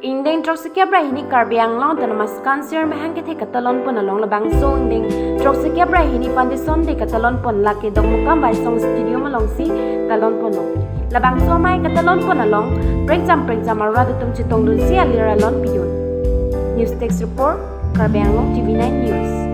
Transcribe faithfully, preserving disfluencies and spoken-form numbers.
Ingdeng throksi kep ra hini Karbi Anglong Autonomous Council amahang kethe katalon pon along labangso ingdeng throksi kep ra hini Sunday katalon pon lake Dokmoka Baisong Stadium alongsi talon ponlo. Labangso amei katalon pon along prengjam prengjam arat atum chetongdunsi alir alon pidun. News Desk Report, Karbi Anglong T V nine News.